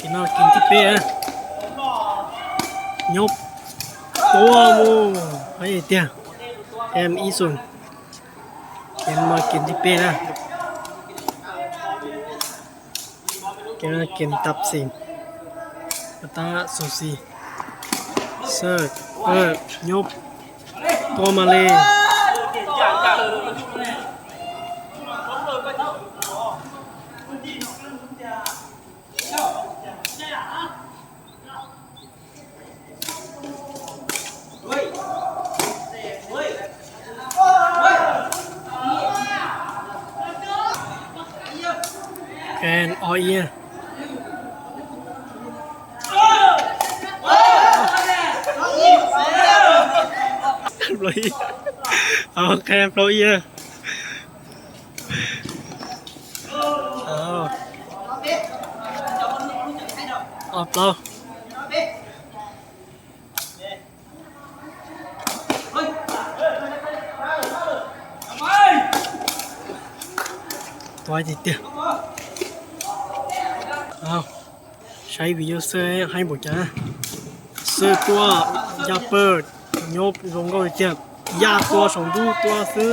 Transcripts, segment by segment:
ກິນເອົາ ກິນທີ່ເປ້ນະ ຍົບ ຕົວະ ໂອ້ ໃຫ້ເຕຍ ແຮມອີສຸນ ເກມມາກິນທີ່ເປ້ນະ ເກມ ເກມຕັດສິນ ປະທະສູສີ ເສີບ ເປີດ ຍົບ ຕົວະມາເລ. ແອນ ອໍເອຍ ເອົາ ແຄນ ອໍເອຍ ເອົາ ອອກເປົາ ໄວຕິດເຕະ ເອົາ ໃຊ້ວິດີໂອເຊີໃຫ້ບໍ່ຈ້າ ເຊີຕົວະ ຢ່າເປີດ ຍົບ ລົງກໍເຈັບ ຢ່າຕົວະ ສອງດູຕົວະ ເຊີ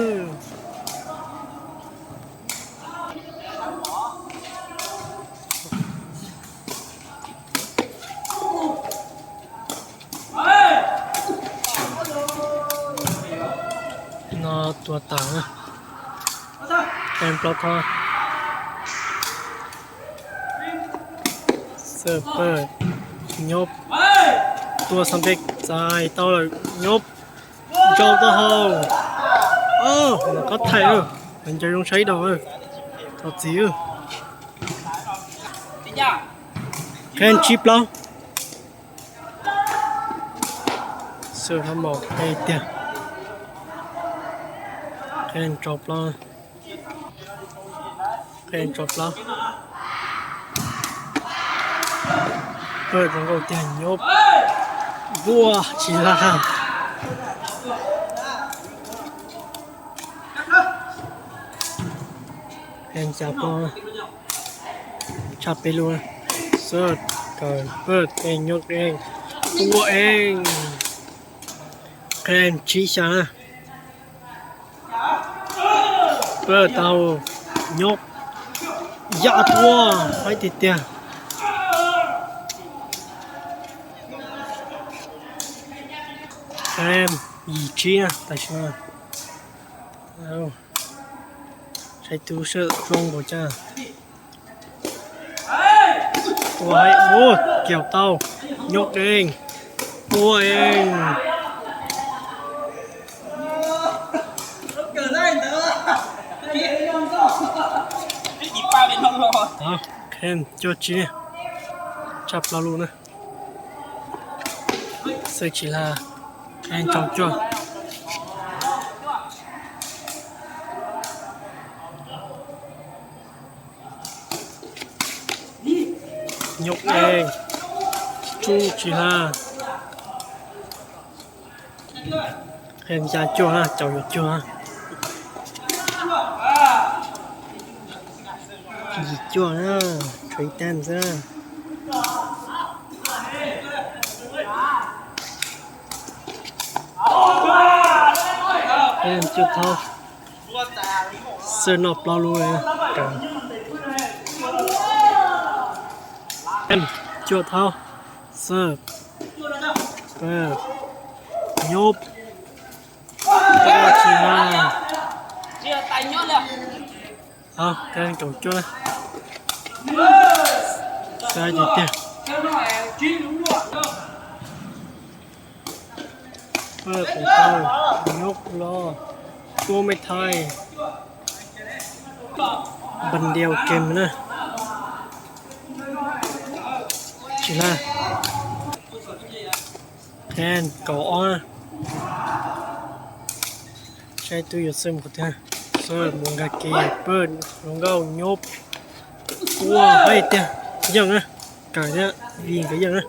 ນອ ຕົວະຕາງ ແອນ ປະທະ ເຊີເປີດ ຍົບ ຕົວະສຳເລັດ ຈ່າຍ ເຕົ້າ ຍົບ ເຈົ້າຕາເຮົາ ເອີ ແລ້ວກໍໄຖ ເອີ ມັນຈະລົງໃຊ້ດອກ ເອີ ເຂົ້າຈີ ເອີ ແຄນ ຊິບລາວ ເຊີທຳເອົາ ໄອເຕຍ ແຄນ ຈອບລາວ ແຄນ ຈອບລາວ ເປີດ ມັນກໍເຕຍ ຍົບ ບົວ ຊິລາ ແຄນ ຈັບລາວ ຊາເປໂລ ເສີບ ການເປີດເອງ ຍົກເອງ ຕົວະເອງ ແຄນ ຊິຊາ ເປີດເຕົາ ຍົກ ຢາຕົວະ ໄປຕິດເຕະ ແຄນ ຢີຈີນະ ຕາຊະນະ ເອົາ ໃຊ້ຕູເສີບລົງບໍ່ຈ້າ ໂອ້ຍ ໂອ້ ກ່ຽວເຕົ້າ ຍົກເອງ ຕົວະເອງ ເອົາ ແຄນ ໂຈຈີ ຈັບລາວລູກນະ ເຊີຈີລາ ແຄນ ຈອງຈົວ ຍົກເອງ ຈູຈີລາ ແຄນ ຢ່າຈົວ ເຈົ້າຢ່າຈົວ ຢ່າຈົວນະ ທຣີແຕນເຊີ ແຄນ ຈົວເທົາ ເສີນອກເປົ່າລູເລີຍ ແຄນ ຈົວເທົາ ເສີບ ເປີດ ຍົບ ໂອເຄ ເອົາ ແກນຕົງຈົວ ໃສ່ເຕະ ເປີດເຂົ້າ ຍົກລໍ ໂກໄມໄທ ບັນດຽວເກມນະ ຊິລາ ແທນ ເກົາອອກ ໃຊ້ຕູ້ຢາເສີມເຂົ້າເທື່ອ ເສີມ ມົງກາເກ ເປີດ ລົງເກົ້າ ຍົບ ໂອ້ ໃຫ້ເຕະ ຍັງນະ ກາຍະ ວິງກະຍັງນະ